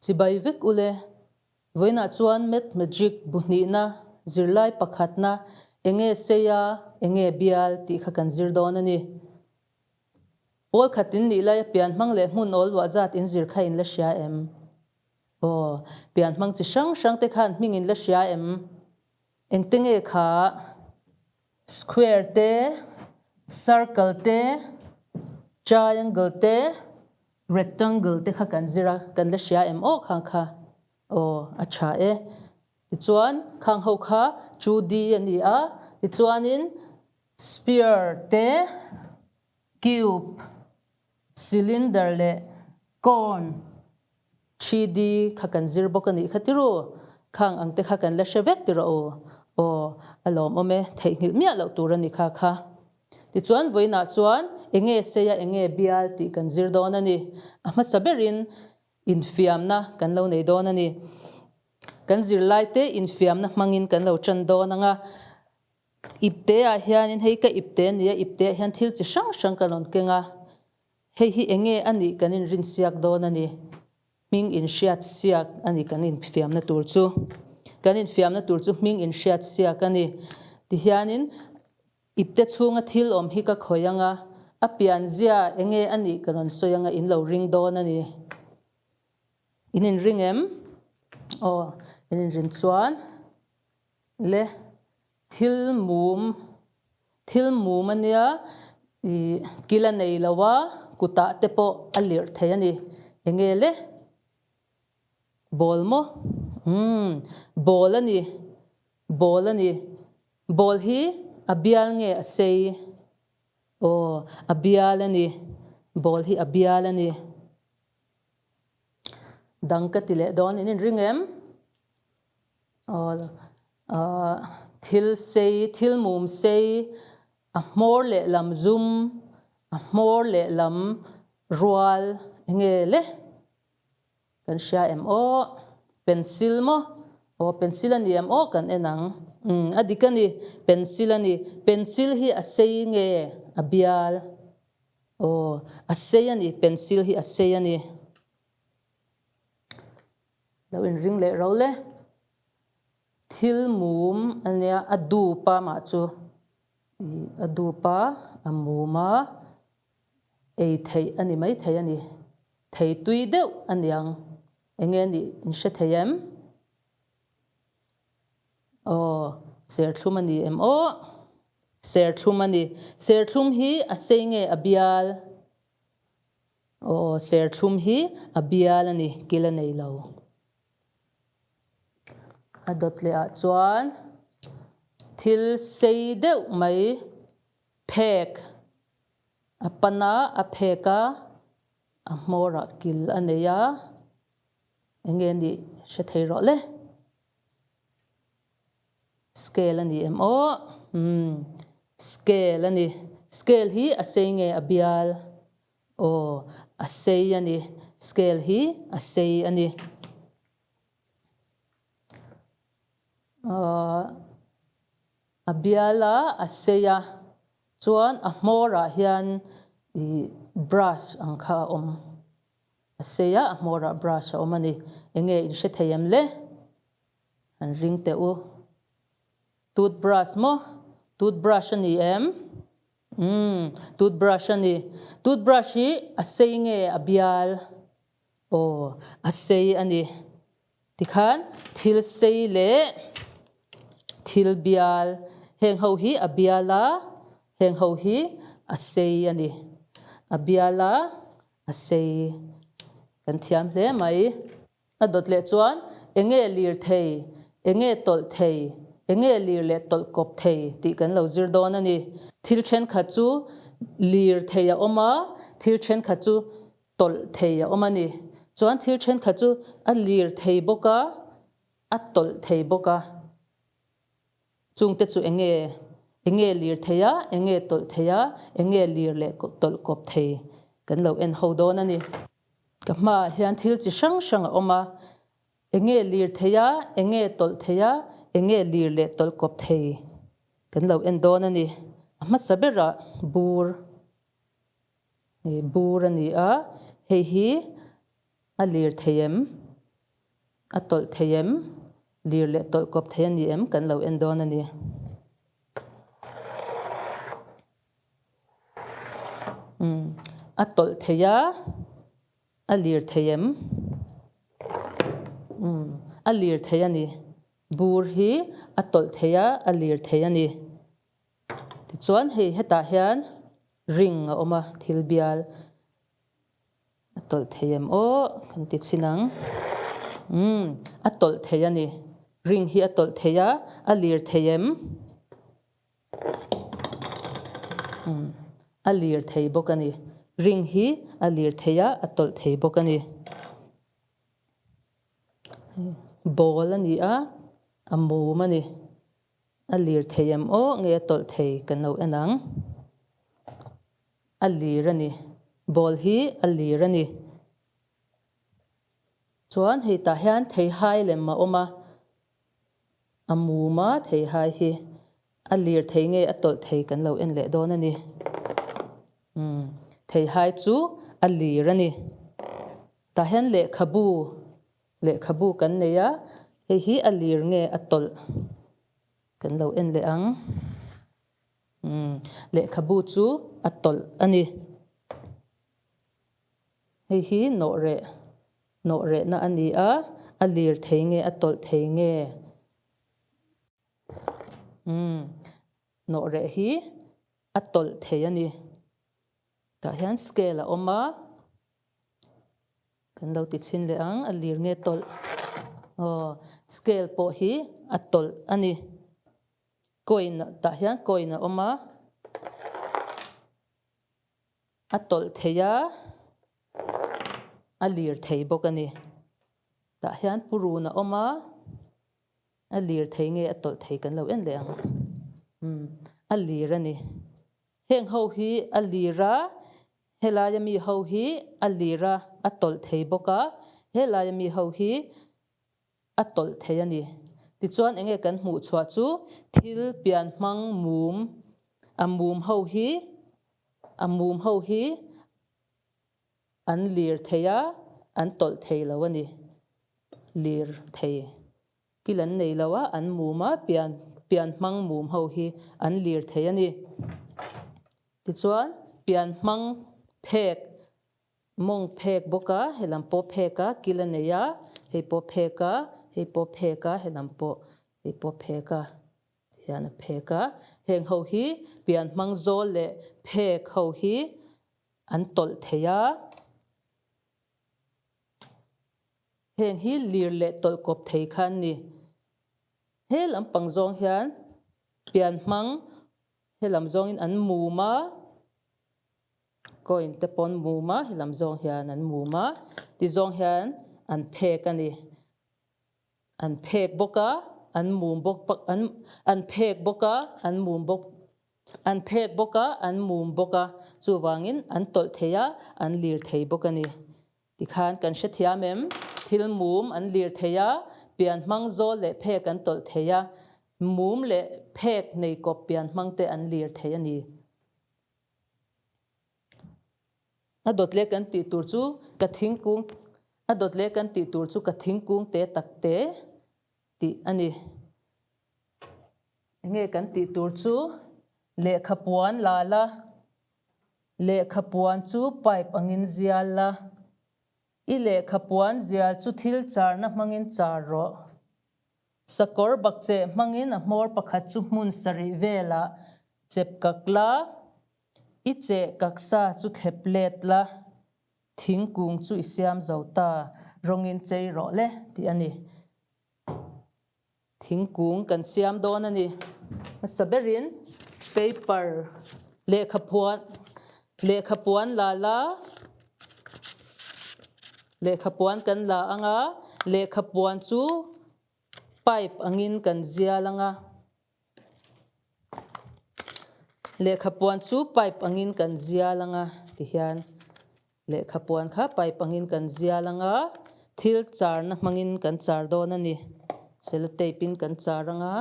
Chibai vek ule. Vawiinah chuan Math Magic bu hnihna, zirlai pakhatna, enge seia, enge bial tih kha kan zir dawn a ni. Pawl khat in nih laia pian hmang leh hmun awl luah zat in zir kha in la hria em? Aw, pian hmang chi hrang hrang te khan hming in la hria em? Engte nge kha? Square te, circle te, triangle te, rectangle te kha kan zir a, kan la hria em aw khang kha? Aw, a tha e. Tichuan, khang ho kha 2D a ni a, tichuanin sphere te, cube, cylinder leh cone 3D kha kan zir bawk a nih kha tiru, khang ang te kha kan la hre vek tirh aw, aw a lawmawm e, theihnghilh miah loh tur a ni kha kha. Tichuan vawiinah chuan enge seia enge bial tih kan zir dawn a ni. A hmasa berin infiamna kan lo nei dawn a ni. Kan zirlaite infiamna hmangin kan lo tan dawn ang a. Ipte ah hianin hei ka ipte a ni a, ipte ah hian thil chi hrang hrang ka rawn keng a, hei hi enge a nih kan inrin siak dawn a ni, hming inhriat siak a ni kan infiamna tur chu, kan infiamna tur chu hming inhriat siak a ni. Tihianin ipte chhunga thil awm hi ka khawih ang a, a pianzia enge a nih ka rawn sawi ang a, in lo ring dawn a ni. In inring em? Aw, in inrin chuan. Le thil mum thil mum a nia ih kil a nei lo a kutah te pawh a lirh thei a ni enge le ball maw umm ball a ni ball a ni ball hi a bial nge a sei aw a bial a ni ball hi a bial a ni dang ka ti leh dawn in inring em. Thil sei, thil mum sei, a hmawr lehlam zum, a hmawr lehlam rual enge le kan hria em aw, pencil maw aw pencil a ni em aw kan en ang, umm a dik a ni, pencil a ni, pencil hi a sei nge a bial aw a sei a ni, pencil hi a sei a ni. Lo inring leh ro le. Thil mum a nia, a dup a mah chu ih a dup a, a mum a, ei theih a ni mai thei a ni. Thei tui deuh a niang. Enge a nih in hre thei em? Aw, serthlum a ni em aw? Serthlum a ni. Serthlum hi a sei nge a bial? Aw, serthlum hi a bial a ni, kil a nei lo. A dawt leh ah chuan thil sei deuh mai phek a pan a, a phek a, a hmawr ah kil a nei a, enge nih hre thei rawh le. Scale a ni em aw? Umm, scale a ni. Scale hi a sei nge a bial? Aw, a sei a ni. Scale hi a sei a ni. Aw, a bial a, a sei a. Chuan a hmawrah hian ih brush ang kha a awm. A sei a, a hmawrah brush a awm a ni. Enge in hre thei em le? An ring teh u. Toothbrush maw? Toothbrush a ni em? Umm, toothbrush a ni. Toothbrush hi a sei nge a bial? Aw, a sei a ni. Tikhan thil sei leh thil bial, heng ho hi a bial a, heng ho hi a sei a ni. A bial a, a sei. Kan thiam hle mai. A dawt leh chuan enge lir thei, enge tawlh thei, enge lir leh tawlh kawp thei tih kan lo zir dawn a ni. Thil thenkhat chu lir thei a awm a, thil thenkhat chu tawlh thei a awm a ni. Chuan thil thenkhat chu a lir thei bawk a, a tawlh thei bawk a. Chungte chu enge enge lir thei a, enge tawlh thei a, enge lir leh tawlh kawp thei kan lo en ho dawn a ni. Ka hmaah hian thil chi hrang hrang a awm a, enge lir thei a, enge tawlh thei a, enge lir leh tawlh kawp thei kan lo en dawn a ni. A hmasa berah bur, bur a ni a, hei hi a lir thei em? A tawlh thei em? Lir leh tawlh kawp thei a ni em? Kan lo en dawn a ni. Umm, a tawlh thei a, a lir thei em? Umm, a lir thei a ni. Bur hi a tawlh thei a, a lir thei a ni. Tichuan hei hetah hian ring a awm a, thil bial a tawlh thei em aw kan ti chhin ang. Umm, a tawlh thei a ni. Ring hi a tawlh thei a, a lir thei em? Umm, a lir thei bawk a ni. Ring hi a lir thei a, a tawlh thei bawk a ni. Ball a ni a, a mum a ni. A lir thei em aw nge a tawlh thei kan lo en ang. A lir a ni. Ball hi a lir a ni. Chuan hei tah hian theihai lem a awm a, a mum a theihai hi a lir thei nge a tawlh thei kan lo en leh dawn a ni. Umm theihai chu a lir a ni. Tah hian lehkhabu Lehkhabu kan nei a, hei hi a lir nge a tawlh kan lo en leh ang. Umm, lehkhabu chu a tawlh a ni. Hei hi nawhreh, nawhrehna a ni a, a lir thei nge a tawlh thei nge? Umm, nawhreh hi a tawlh thei a ni. Tah hian scale a awm a. Kan lo ti chhin leh ang, a lir nge tawlh? Aw, scale pawh hi a tawlh a ni. Coin tah hian coin a awm a, a tawlh thei a, a lir thei bawk a ni. Tah hian purun a awm a, a lir thei nge a tawlh thei kan lo en leh ang. Umm, a lir a ni. Heng ho hi a lir a, Helaia mi ho hi a lir a, a tawlh thei bawk a, helaia mi ho hi a tawlh thei a ni. Tichuan enge kan hmuh chhuah chu thil pian hmang mum, a mum ho hi, a mum ho hi an lir thei a, an tawlh thei lo a ni. Lir thei kil an nei lo a, an mum a, pian pian hmang mum ho hi an lir thei a ni. Tichuan, pian hmang phek, mawng phek bawk a, helam pawh phek a, kil a nei a, hei pawh phek a, hei pawh phek a, helam pawh, hei pawh phek a, tihian a phek a. Heng ho hi pian hmang zawl leh phek ho hi an tawlh thei a. Heng hi lir leh tawlh kawp thei kha an ni. He lampang zawng hian pian hmang He lam zawngin an mum a, coin te pawh an mum a, he lam zawng hian an mum a, ti zawng hian an phek a ni. An phek bawk a, an mum bawk an an phek bawk a, an mum bawk an phek bawk a, an mum bawk a, chuvangin an tawlh thei a, an lir thei bawk a ni. Tikhan kan hrethiam em? Thil mum an lir thei a, pian hmang zawl leh phek an tawlh thei a, mum leh phek nei kawp pian hmang te an lir thei a ni. A dawt leh kan tih tur chu ka thingkung A dawt leh kan tih tur chu ka thingkung te tak te tih a ni. Enge kan tih tur chu lehkha puan la la. Lehkha puan chu pipe angin zial la. I lehkha puan zial chu thil charna hmangin char rawh. Sakawr bakcheh hmangin a hmawr pakhat chu hmun sarih velah chep kak la, i cheh kak sa chu thlep let la, thingkung chu i siam zo ta, rawngin chei rawh le tih a ni. Thingkung kan siam dawn a ni. Hmasa berin paper lehkha phuan lehkha puan la la lehkha puan kan la ang a, lehkha puan chu pipe angin kan zial ang a. Lehkha puan chu pipe angin kan zial ang a tihian. Lehkha puan kha pipe angin kan zial ang a, thil charna hmangin kan char dawn a ni. Cellotape in kan char ang a.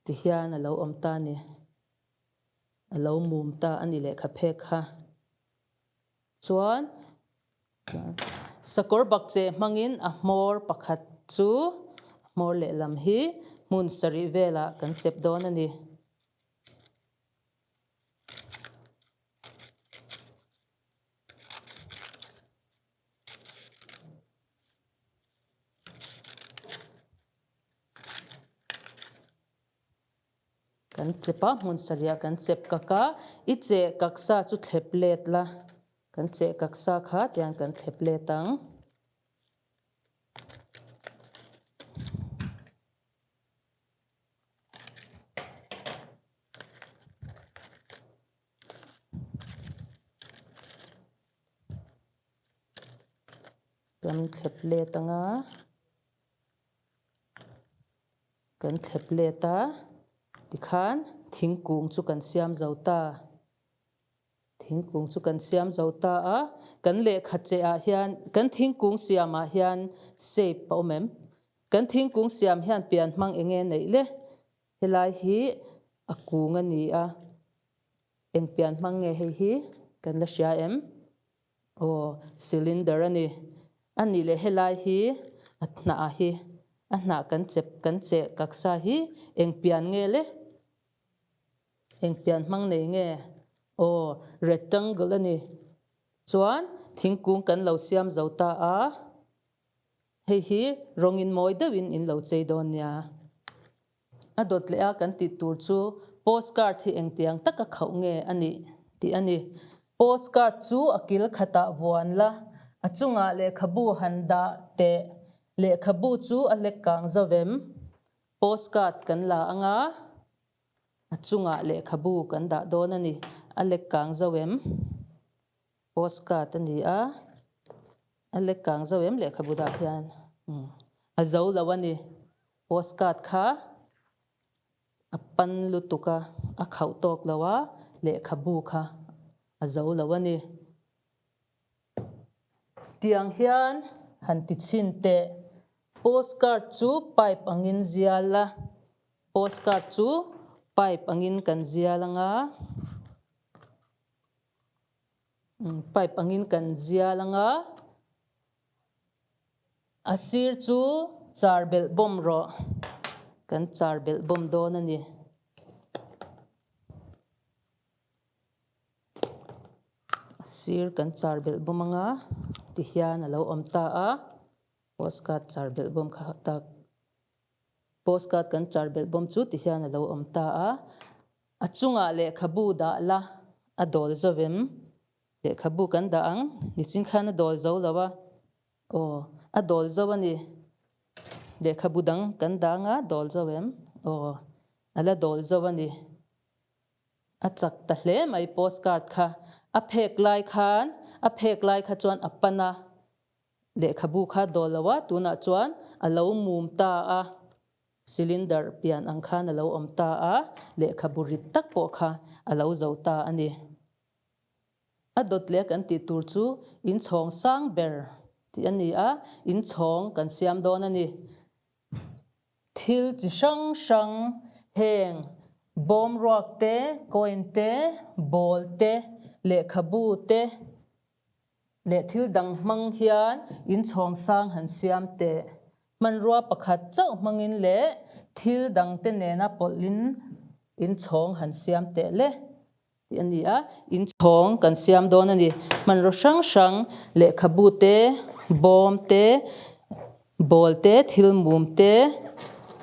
Tihian a lo awm ta a ni. A lo mum ta a ni lehkha phek kha. Chuan sakawr bakcheh hmangin a hmawr pakhat chu hmawr lehlam hi hmun sarih velah kan chep dawn a ni. Kan chep a, hmun sarih ah kan chep kak a, i cheh kak sa chu thlep let la, kan cheh kak sa kha tiang kan thlep let ang. Kan thlep let ang a. Kan thlep let a, tikhan thingkung chu kan siam zo ta. Thingkung chu kan siam zo ta a, kan lehkha cheh ah hian, kan thingkung siam ah hian shape a awm em? Kan thingkung siam hian pian hmang eng nge neih le? Helai hi a kung a ni a, eng pian hmang nge hei hi kan la hria em? Aw, cylinder a ni. A nih leh helai hi a hnah hi, a hnah kan chep kan cheh kaksa hi eng pian nge le? Eng pian hmang nei nge? Aw, rectangle a ni. Chuan thingkung kan lo siam zo ta a. Hei hi rawngin mawi deuhin in lo chei dawn nia. A dawt leh a kan tih tur chu postcard hi engtiang taka khauh nge a nih tih a ni. Postcard chu a kil khatah vuan la, a chungah lehkhabu han dah teh. Lehkhabu chu a hlek kang zo vem. Postcard kan la anga a chungah lehkhabu kan dah dawn a ni. A lek kang zo em? Postcard a ni a, a lek kang zo em lehkhabu dah hian a zo lo a ni. Postcard kha a pan lutuk a, a khauh tawk lo a, lehkhabu kha a zo lo a ni. Tiang hian han ti chhin teh, postcard chu pipe angin zial a, postcard chu pipe angin kan zial anga. Pipe angin kan zial anga a sir chu char belh bawm rawh kan char belh bawm dawn a ni. A sir kan char belh bawm anga tihian a lo awm ta a postcard char belh bawm kha tak Postcard kan char belh bawm chu ti hian a lo awm ta a, a chungah lehkhabu dah la a dawl zo vem, lehkhabu kan dah ang, nichin khan a dawl zo lo a, aw a dawl zo a ni, lehkhabu dang kan dah anga dawl zo em, aw a la dawl zo a ni, a chak ta hle mai postcard kha, a phek lai khan a phek lai kha chuan a pan a. Lehkhabu kha dawl lo a, tunah chuan a lo mum ta a, cylinder pian ang khan a lo awm ta a, lehkhabu rit tak pawh kha a lo zo ta a ni. A dawt leh kan tih tur chu inchhawng sang ber tih a ni a, inchhawng kan siam dawn a ni. Thil chi hrang hrang heng bawm ruak te, coin te, ball te, lehkhabu te, Leh thil dang hmang hian inchhawng sang han siam teh. Hmanrua pakhat chauh hmangin leh thil dangte nena pawlhin inchhawng han siam teh le tih a ni a. Inchhawng kan siam dawn a ni. Hmanraw hrang hrang, lehkhabu te, bawm te, ball te, thil mum te,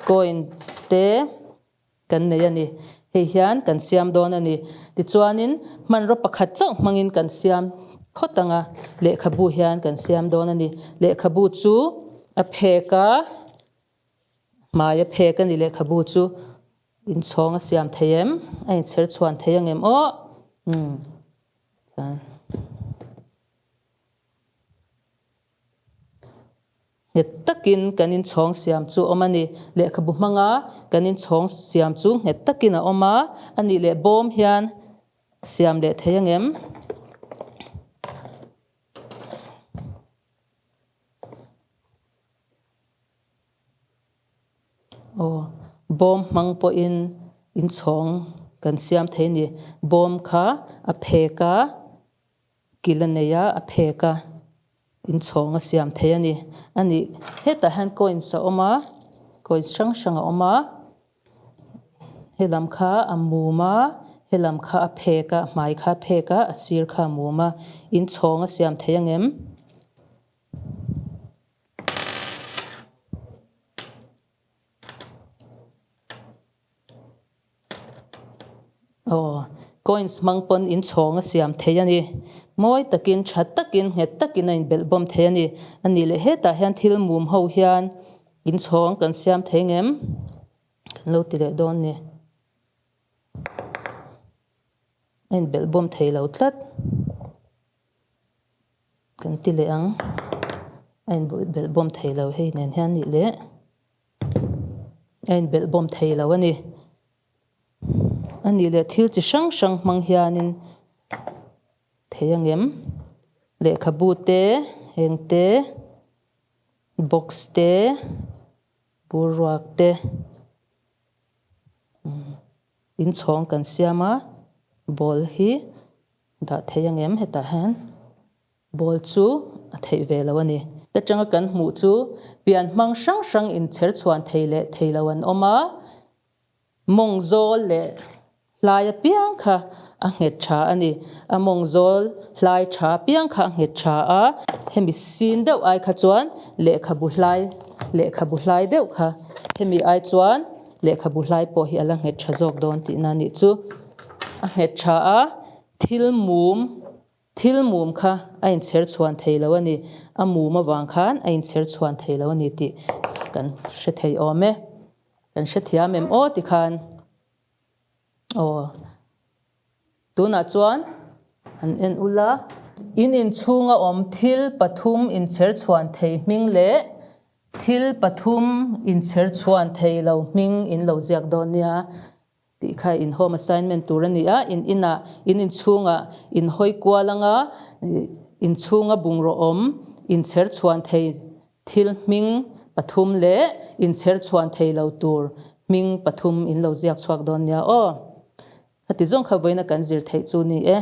coins te, Kan nei a ni. Hei hian kan siam dawn a ni. Tichuanin hmanraw pakhat chauh hmangin kan siam phawt ang a, lehkhabu hian kan siam dawn a ni. Lehkhabu chu a phek a, hmai a phek a ni lehkhabu chu inchhawng a siam thei em? A inchher chhuan thei ang em aw? Umm. Nghet takin kan inchhawng siam chu awm a ni. Lehkhabu hmanga kan inchhawng siam chu nghet takin a awm a, a nih leh bawm hian siam leh thei ang em? Aw, bawm hmang pawhin inchhawng. Kan siam thei a ni. Bawm kha a phek a, kil a nei a, a phek a, inchhawng a siam thei a ni. A nih, hetah hian coins a awm a, coins hrang hrang a awm a, helam kha a mum a, helam kha a phek a, hmai kha a phek a, a sir kha a mum a, inchhawng a siam thei ang em? Aw, coins hmang pawn inchhawng a siam thei a ni. Mawi takin, tha takin, nghet takin a inbelh bawm thei a ni. A nih leh hetah hian thil mum ho hian inchhawng kan siam thei ngem? Kan lo ti leh dawn ni. A inbelh bawm thei lo tlat. Kan ti leh ang. A inbelh bawm thei lo hei nen hian nih leh. A inbelh bawm thei lo a ni. A nih leh thil chi hrang hrang hmang hianin thei ang em? Lehkhabu te, heng te, box te, bur ruak te, inchhawng kan siam a, ball hi dah thei ang em hetah hian? Ball chu a theih ve lo a ni. Ta tanga kan hmuh chu pian hmang hrang hrang inchher chhuan thei leh thei lo an awm a, mawng zawl leh hlai apiang kha a nghet tha a ni. A mawng zawl hlai tha apiang kha a nghet tha a, hemi sin deuh ai kha chuan lehkhabu hlai lehkhabu hlai deuh kha hemi ai chuan lehkhabu hlai pawh hi a la nghet tha zawk dawn tihna a nih chu. A nghet tha a, thil mum Thil mum kha a inchher chhuan thei lo a ni. A mum avang khan a inchher chhuan thei lo a ni tih kan hre thei awm e. Kan hre thiam em aw ti khan aw tunah chuan an en ula. In inchhunga awm thil pathum inchher chhuan thei hming leh thil pathum inchher chhuan thei lo hming in lo ziak dawn nia. Tih kha in home assignment tur a ni a, in inah, in inchhungah in hawi kual anga inchhunga bungraw awm, inchher chhuan thei thil hming pathum leh inchher chhuan thei lo tur hming pathum in lo ziak chhuak dawn nia aw. Khati zawng kha vawiina kan zir theih chu ni e.